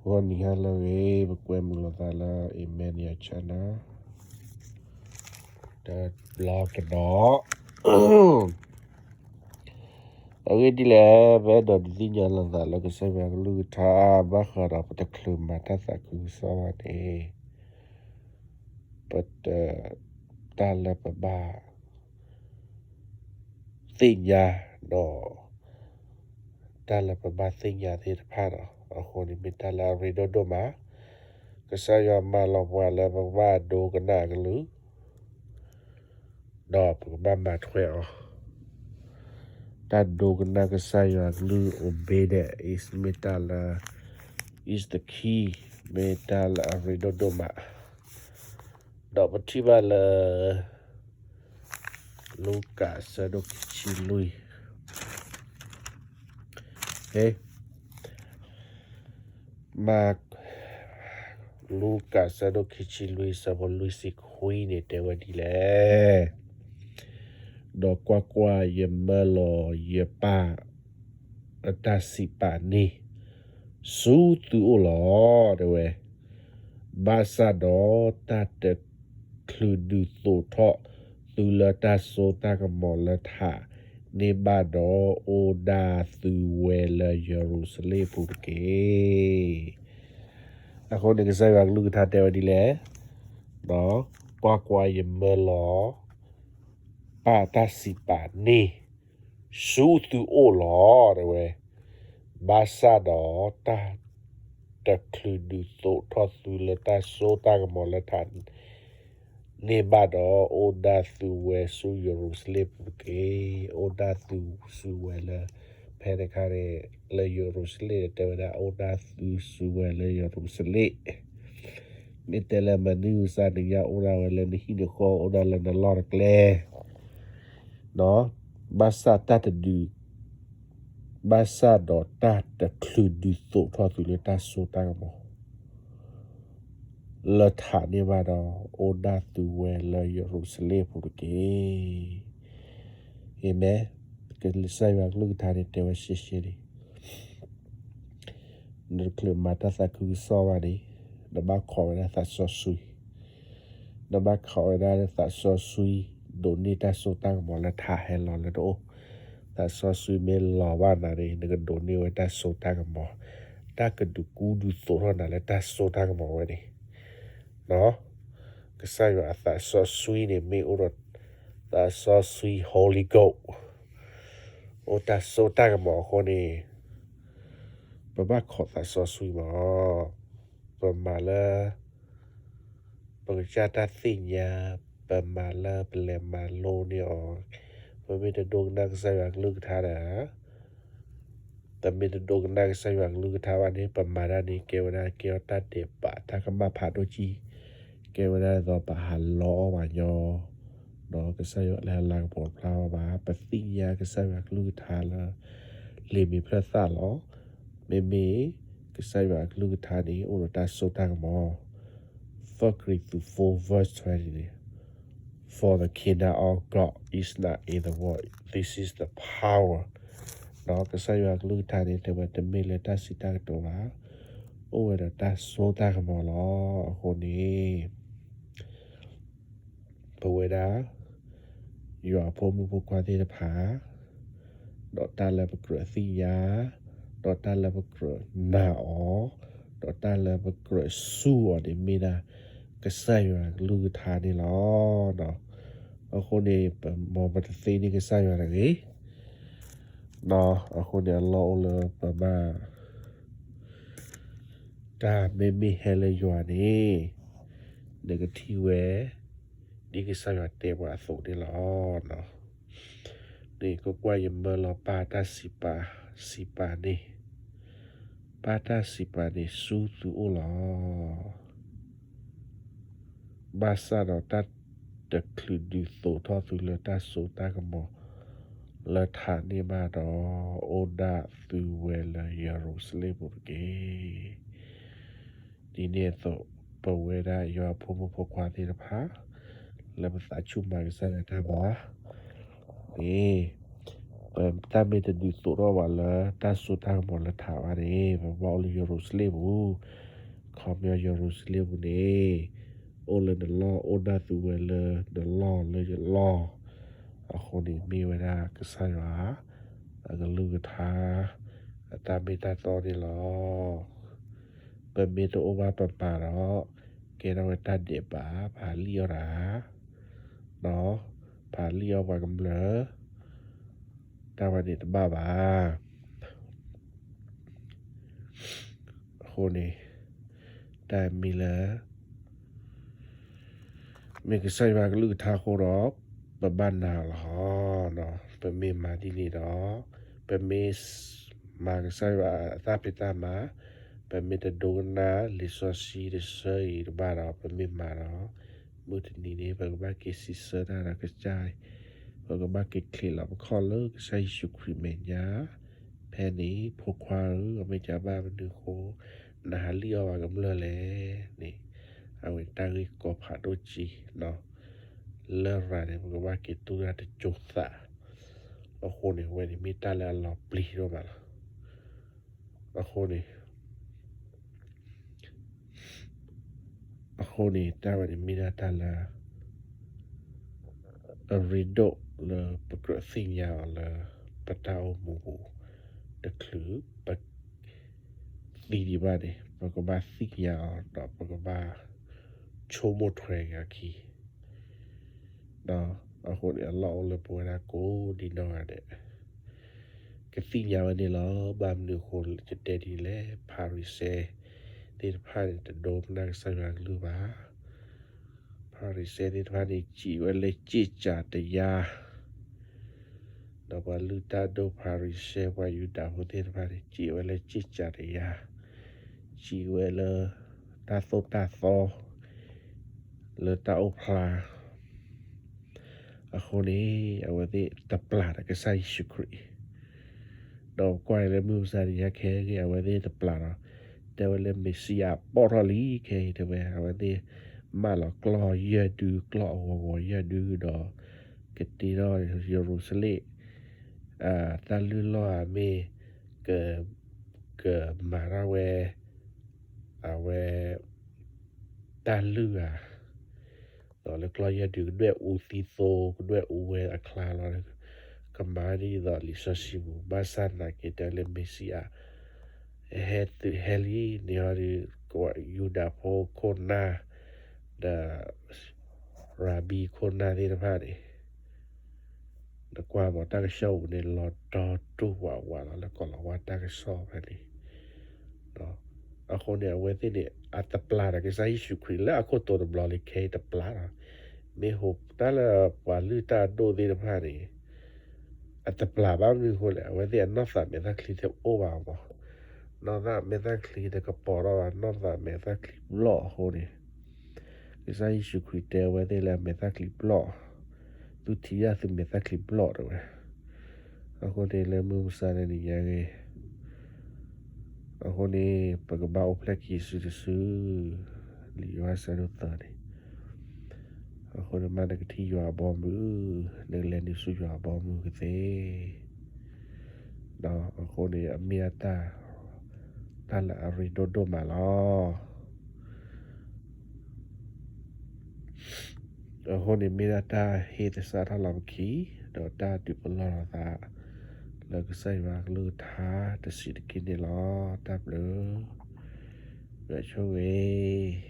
ဂီၤနံၤဟါလၢအဂ့ၤ, ပကွဲမုာ်လိာ်သးလၢ Emmanuel Channel တဘျီကဒီး. အဂ့ၢ်ဒ်လဲၣ်, ပအဲၣ်ဒိးဒုးသ့ၣ်ညါလိာ်သးလၢကစၢ်ယွၤကလုၢ်ကထါ ဘၣ်ဃးဒီးပတချုးမၤတၢ်သးခုကစီၣ်ဘၣ်န့ၣ် ပတ တၢ်လၢပဘၣ် သ့ၣ်ညါဒီး တၢ်လၢပဘၣ်သ့ၣ်ညါသ့ၣ်တဖၣ်ဒီး အဃိန့ၣ် မ့ၢ်တၢ်လၢအရ့ဒိၣ်ဒိၣ်မး, ကစၢ်ယွၤမၢလီၤပှၤလၢပကဘၣ်ဒိကနၣ်အကလုၢ် ဒီးပကဘၣ်မၤထွဲအီၤ. တၢ်ဒိကနၣ်ကစၢ်ယွၤအကလုၢ် obedience မ့ၢ်တၢ်လၢ is the key, မ့ၢ်တၢ်လၢအရ့ဒိၣ်ဒိၣ်မး. ဒီးပထံၣ်ဘၣ်လၢ လူၤကၣ်အဆၢဒိၣ်ခံဆံလွံၢ်, ဟဲ မၤ လူၤကၣ်အဆၢဒိၣ်ခံဆံလွံၢ် အဆၢဖိလွံၢ်ဆံခွံန့ၣ် တဲဝဲဒ်လဲၣ်, ဒီးကွၢ်ကွၢ်, ယမၢလီၤယပၢ်အတၢ်စံးပာ်န့ၣ် ဆူသုအိၣ်လီၤ, တဲဝဲ, ဘၣ်ဆၣ်ဒီးတၢ်တချုးဒုးသိးထီၣ်သုလၢတၢ်စိတၢ်ကမီၤလၢထးန့ၣ်ဘၣ်ဒီး အိၣ်ဒၣ်သုဝဲလၢယရူၤၡလ့ၣ်အပူၤတက့ၢ်. အဃိန့ၣ် ကစၢ်ယွၤကလုၢ်ကထါတဲဝဲဒ်လဲၣ်, ကွၢ်ကွၢ်, ယမၢလီၤ ပၢ်တၢ်စံးပာ်န့ၣ် ဆူသုအိၣ်လီၤ, တဲဝဲ, ဘၣ်ဆၣ်ဒီးတၢ်တချုးဒုးသိးထီၣ်သုလၢတၢ်စိတၢ်ကမီၤလၢထး န့ၣ်ဘၣ်ဒီး အိၣ်ဒၣ်သုဝဲဆူယရူၤၡလ့ၣ်ပူၤတက့ၢ်. အိၣ်ဒၣ်သုဆူဝဲလၢ ဖဲန့ၣ်အခါန့ၣ် လၢယရူၤၡလ့ၣ်န့ၣ် တဲဝဲဒၣ် အိၣ်ဒၣ်သုဆူဝဲလၢယရူၤၡလ့ၣ်, မ့ၢ်တဲလၢမနုၤအကစၢ်နညါ အိၣ်ဒၣ်ဝဲလၢနဟံၣ်နဃီ အိၣ်ဒၣ်လၢနလီၢ်နကျဲ ဘၣ်ဆၣ်တၢ်တဒုး, ဘၣ်ဆၣ်ဒီးတၢ်တချုးဒုးသိးထီၣ်သုလၢတၢ်စိတၢ်ကမီၤ လၢထးန့ၣ်ဘၣ်ဒီး အိၣ်ဒၣ်သုဝဲလၢယရူၤၡလ့ၣ်အပူၤတက့ၢ်. အၤမ့ၣ်, ကစၢ်ယွၤကလုၢ်ကထါန့ၣ် တဲဝဲရှဲရှဲန့ၣ် နတချုးမၤတၢ်သးခုကစီၣ်ဘၣ်န့ၣ် နဘၣ်ခိးဝဲဒၣ်သးစီဆှံ, နဘၣ်ခိးဝဲဒၣ်သးစီဆှံ ဒိးန့ၢ်တၢ်စိတၢ်ကမီၤလၢထးဟဲလီၤလၢနအိၣ်, သးစီဆှံမ့ၢ်လီၤဘၣ်နၤန့ၣ် နကဒိးန့ၢ်ဝဲတၢ်စိတၢ်ကမီၤ, တၢ်ကဒုးကူဒုးသိးထီၣ်နၤလၢတၢ်စိတၢ်ကမီၤဝဲန့ၣ် ကစၢ်ယွၤအသးစီဆှံန့ၣ် မ့ၢ်အိၣ်ဒီးသးစီဆှံ Holy Ghost အိၣ်တၢ်စိတၢ်ကမီၤအဃိန့ၣ် ပဘၣ်ခိးသးစီဆှံမး, ပမၤလၢ ပကစၢ်တၢ်သ့ၣ်ညါ, ပမၤလၢပလဲၤမၤလိန့ၢ်အီၤ, ပမ့ၢ်တဒိကနၣ်ကစၢ်ယွၤကလုၢ်ကထါဒီး ပမ့ၢ်တဒိကနၣ်ကစၢ်ယွၤကလုၢ်ကထါဘၣ်န့ၣ် ပမၤတၢ်န့ၣ် ကဲဝဲဒၣ်ကဲထီၣ်တၢ်ဒဲးဘး တၢ်ကမၣ်ဖးဒိၣ်ကံ, ကဲဝဲဒၣ်ဒ်သိးပဟးလီအီၣ်ဘၣ်ညီ, ဒီးကစၢ်ယွၤလၢအလၤကပီၤဖျါအီၤဘၣ်, ပသ့ၣ်ညါကစၢ်ယွၤကလုၢ်ကထါလၢ လံာ်မံၤဖျၢၣ်သၣ်လီၤ. မ့မ့ၢ်ကစၢ်ယွၤကလုၢ်ကထါန့ၣ် အိၣ်ဒီးတၢ်စိတၢ်ကမီၤ, First Corinthians four verse twentyန့ၣ် For the kingdom of God is not in the world, this is the power. ဒီးကစၢ်ယွၤကလုၢ်ကထါန့ၣ် တဲဝဲတမ့ၢ်လၢတၢ်စံးတၢ်ကတိၤဘၣ်, အိၣ်ဝဲဒီးတၢ်စိတၢ်ကမီၤလီၤ. အဃိန့ၣ် ပဝဲဒၣ် ယွၤအဖိမုၣ်ဖိခွါသ့ၣ်တဖၣ် ဒီးတၢ်လၢပကြၢးသ့ၣ်ညါ, ဒီးတၢ်လၢပကြၢးနာ်အီၤ, ဒီးတၢ်လၢပကြၢးစူၢ်အီၤန့ၣ် မ့ၢ်ဒၣ်ကစၢ်ယွၤကလုၢ်ကထါန့ၣ်လီၤ. အဃိန့ၣ် ပမ်ပတသ့န့ၢ်ကစၢ်ယွၤတဂ့ၤ, အဃိန့ၣ် အလီၢ်အိၣ်လၢပဘၣ် တၢ်မ့မ့ၢ်ဟဲလၢယွၤန့ၣ် နကထံၣ်ဝဲ ဒ်ကစၢ်ယွၤတဲပှၤအသိးန့ၣ်လီၤ. န့ၣ်ကွၢ်ကွၢ်, ယမၢလီၤပၢ်တၢ်စံးပာ်, စံးပာ်န့ၣ်, ပၢ်တၢ်စံးပာ်န့ၣ်ဆူသုအိၣ်လီၤ. ဘၣ်ဆၣ်ဒီးတၢ်တချုးဒုးသိးထီၣ်သုလၢတၢ်စိတၢ်ကမီၤလၢထးန့ၣ်ဘၣ်ဒီး အိၣ်ဒၣ်သုဝဲလၢယရူၤၡလ့ၣ်ပူၤတက့ၢ်. ဒ်န့ၣ်အသိး ပဝဲဒၣ်ယွၤအဖိမုၣ်ဖိခွါသ့ၣ်တဖၣ် လၢပသးဆူၣ်မၤကစၢ်ယွၤတၢ်ဘၣ်န့ၣ် တၢ်မ့ၢ်တဒုးသိးထီၣ်ဘၣ်လၢတၢ်စိတၢ်ကမီၤလၢထးဘၣ်န့ၣ် ပဘၣ်အိၣ်လၢယရူၤၡလ့ၣ်ပူၤ, ခီပညီယရူၤၡလ့ၣ်ပူၤန့ၣ် အိၣ်လၢနလီၢ်အိၣ်ဒၣ်သုဝဲလၢနလီၢ်လၢယလီၢ်, အဃိန့ၣ်မ့ၢ်ဝဲဒၣ်ကစၢ်ယွၤ အကလုၢ်ကထါ အတၢ်မ့ၢ်တၢ်တီန့ၣ်လီၤ. ပမ့ၢ်တအိၣ်ဘၣ်ပမၤဒီး ကဲထီၣ်ဝဲတၢ်ဒဲးဘး ပဟးလံၣ်အီၣ်တၢ်, ဒီးပဟးလံၣ်အီၣ်ပှၤကမျၢၢ် တၢ်ဝဲန့ၣ်တဘၣ်ဘၣ်. အဃိန့ၣ် တၢ်မ့ၢ်လၢ မ့ၢ်ကစၢ်ယွၤကလုၢ်ကထါအဃိဒီး ပဘၣ်နာ်လီၤ. ပမ့ၢ်မၤဒ်န့ၣ်ဒီး ပမ့ၢ်မၤကစၢ်ယွၤအတၢ်ဖံးတၢ်မၤ, ပမ့ၢ်တဒိကနၣ်လံာ်စီဆှံတဆၢအံၤတဘၣ်ဒီး ပမ့ၢ်မၤဒီး မုၢ်တနံၤန့ၣ် ပကဘၣ်က့ၤစံးဆၢတၢ်ဒီးကစၢ်, ပကဘၣ်က့ၤချ့းလီၤပခီၣ်လၢကစၢ်ယ့ၣ်ၡူးခရံာ်မဲာ်ညါ, ဖဲန့ၣ် ဖိခွါဧၢ, အမ့ၢ်ကဘၣ်မနုၤအဃိ နဟးလံၣ်အီၣ်ပှၤကမျၢၢ်လဲၣ်န့ၣ်, အဝဲတၢ်ဂ့ၢ်ကီဖးဒိၣ်က့ၤ လရာ်န့ၣ် ပကဘၣ်က့ၤတူၢ်တၢ်တစိၤသး, အဃိန့ၣ် အဝဲန့ၣ်မ့ၢ်တၢ်လၢအလီၤပျံၤဒိၣ်မးလီၤ. အဃိန့ၣ် အဃိန့ၣ် တၢ်ဝဲန့ၣ်မ့ၢ်ဒၣ်တၢ်လၢ အရ့ဒိၣ်လၢပကြၢးသ့ၣ်ညါအီၤလၢ ပတၢ်အိၣ်မူပူၤ တချုးပ သံဒံးဘၣ်န့ၣ် ပကဘၣ်သ့ၣ်ညါအီၤ ဒီးပကဘၣ် ဆိကမိၣ်ထွဲက့ၤအီၤအခံ ဒီးအဃိန့ၣ် အလီၢ်အိၣ်လၢပဝဲဒၣ်ကိးဒံနီၢ်ဂၤဒဲး ကသ့ၣ်ညါဝဲန့ၣ်လီၤ. ဘၣ်မနုၤအဃိယတဲဒ်လဲၣ်, ဖၤရံၤၡဲသ့ၣ်တဖၣ်န့ၣ် တဒိကနၣ်ကစၢ်ယွၤကလုၢ်ဘၣ်. ဖၤရံၤၡဲသ့ၣ်တဖၣ်န့ၣ် စံးဝဲလၢစ့ၢ်ကီးတယါ ဒီးပှၤလုၢ်တၢ်ဒိၣ်ဖၤရံၤၡဲ ပှၤယူဒၤဖိသ့ၣ်တဖၣ်န့ၣ် စံးဝဲလၢစ့ၢ်ကီးတယါ, စံးဝဲလၢ တၢ်သိၣ်တၢ်သီ လၢတၢ်အိၣ်ဖျါ အဃိန့ၣ် အဝဲသ့ၣ်တပျၢ်ဒီးကစၢ်ယ့ၣ်ၡူးခရံာ် ဒီးကွၢ်လၢမုၢ်မဆါတနံၤညါခဲအံၤ အဝဲသ့ၣ်တပျၢ်ဒီး တဲဝဲလၢမ့ၤၡံအၤပီၣ်ထီၣ်လံခဲအံၤ တဲဝဲ အဝဲသ့ၣ်မၢလီၤကျီၢ်ယဲၢ်ဒု ကျီၢ်အဂီၤဂီၤယဲၢ်ဒုဒီး ကတ့ထီၣ်ယရူၤၡလ့ၣ် တၢ်လုၢ်လီၢ်ဧါမ့ၢ် က ကမၤထီၣ်ဝဲ အဝဲ တၢ်လုၢ်ဧါ ဒီးလၢကျီၢ်ယဲၢ်ဒု ကဒွဲၣ်အူသံသိ ကဒွဲၣ်အူဝဲအချါလီၤ ကမၤဒ်သိးလံာ်စီဆှံပူၤ ဘၣ်ဆၣ်သနာ်က့ တဲလၢမ့ၤၡံအၤ ဟဲသုးဟဲလံန့ၣ်ဟီဒီး ယူဒၤဖိခိၣ်နၢ် ဒီး ရၤဘံခိၣ်နၢ်သ့ၣ်တဖၣ်န့ၣ် နကွၢ်မ့ၢ်တၢ်ကစီၣ်ပူၤန့ၣ် လီၤတီတူၢ်ဝးဝးလီၤ လၢကီၢ်လီၤဝါတၢ်ကစီၣ်ဖဲန့ၣ် အဃိန့ၣ် အဝဲသ့ၣ်န့ၣ် အတပျၢ်ဒီးကစၢ်ယ့ၣ်ၡူးခရံာ်လၢအခိၣ်တီတဘျီလံ ခဲအံၤတပျၢ်ဒီး မ့ၢ်ဟိတၢ်လၢပှၤလုၢ်တၢ်ဒိၣ်သ့ၣ်တဖၣ်န့ၣ် အတပျၢ်ဘၣ်မနုၤအဃိလဲၣ် အဝဲသ့ၣ်အနီၢ်သးမဲာ်သၣ်ချံတအိၣ်ဘၣ်မး နီၢ်သးမဲာ်သၣ်ချံတကပီၤထီၣ်ဘၣ် နီၢ်သးမဲာ်သၣ်ချံဘျီၣ်အဃိန့ၣ် ကစၢ်ယ့ၣ်ၡူးခရံာ်တဲအဝဲသ့ၣ်လၢအမဲာ်သၣ်ချံဘျီၣ် သုထံၣ်ဒၣ်သုမဲာ်သၣ်ချံဘျီၣ်တဲဝဲ အဃိန့ၣ်လၢမုၢ်မဆါတနံၤညါဂ့ၤ အဃိန့ၣ် ပကဘၣ်အိၣ်ဖျဲၣ်ခံစုတစု လံာ်ယိၤဟၣ်ဆၢဒိၣ်သၢန့ၣ် အဃိန့ၣ်မ့ၢ်နကထံၣ်ယွၤအဘီအမုၢ် နကလဲၤနုာ်ဆူယွၤအဘီအမုၢ်ကသ့ ဒီးအဃိန့ၣ် အမ့ၢ်အတၢ် တၢ်လၢအရ့ဒိၣ်ဒိၣ်မးလီၤ. အဃိန့ၣ်မ့ၢ်ဒၣ်တၢ်ဟ့ၣ်သဆၣ်ထီၣ်လီၤပခံ ဒီးတၢ်ဒုးပလီၢ်လီၤသး လၢကစၢ်ယွၤကလုၢ်ကထါတဆံးတက့ၢ်န့ၣ်လီၤ. တၢ်ဘျုး ယွၤဆိၣ်ဂ့ၤ